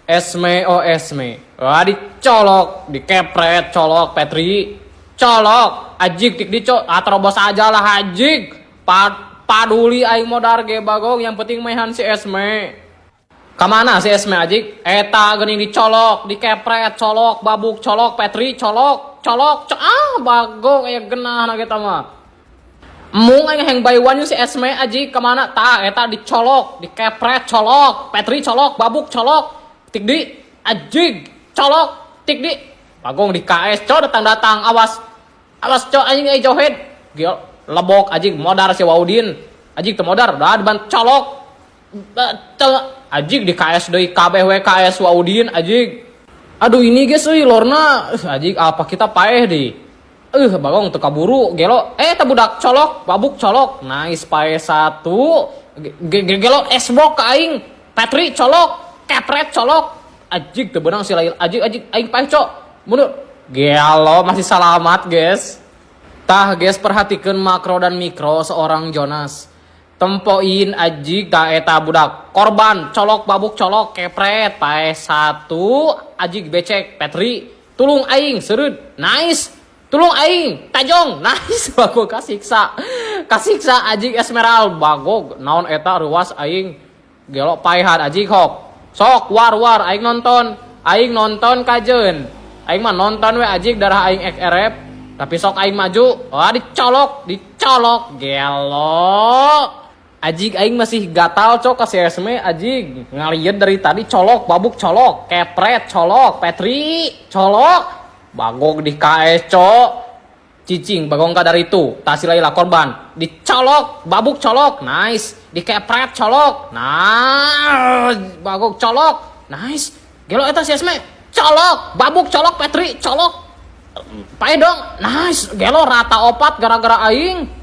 Esme, oh Esme. Wah, dicolok, dikepret, colok Petri. Colok, ajik tik dicok, ah terobos aja lah ajik. Paduli aing modar ge bagong, yang penting maehan si Esme. Kamana si Esme ajik? Eta geuning dicolok, dikepret, colok, babuk, colok, Petri, colok, colok, ah bagong aya genah na kita mah. Mung aing heng by one si Esme ajik kemana? Tah eta dicolok, dikepret, colok, Petri colok, babuk colok, tik di ajig, colok, tik di bagong di KS cok datang-datang, awas awas cok anjing ai johead. Gil, lebok ajig modar si Waudin. Ajig teu modar, dah diban colok. Ajig di KS deui kabeh we KS Waudin ajig. Aduh ini guys euy lorna, ajig apa kita paeh di. Bagong teu kaburu gelo. Eh, teh budak colok, babuk colok. Nice, paeh satu. Gelo esbok ka aing. Petri colok, kepret colok. Ajig teu beunang si Lail. Ajig ajig aing paeh cok. Mundur. Gelo masih salamat guys. Tah guys, perhatikan makro dan mikro seorang Jonas. Tempoin ajig tah eta budak korban colok, babuk colok, kepret, paeh satu ajig, becek Petri, tulung aing sereud, nice, tulung aing tajong, nice, bagog kasiksa kasiksa ajig. Esmeral bagog naon eta ruas aing gelo paehan ajig. Hok sok war war, aing nonton, aing nonton kajeun, aing mah nonton we ajig, darah aing ek erep tapi sok aing maju. Wah, dicolok dicolok gelo ajig, aing masih gatal cok ka si Esme ajig, ngalian dari tadi colok, babuk colok, kepret colok, Petri colok, bagong di KS cok, cicing bagong kadar itu tasilaila korban dicolok, babuk colok, nice, dikepret colok, nah bagong colok, nice, gelo eta si Esme colok, babuk colok, Petri colok, pae dong, nice, gelo rata opat gara-gara aing.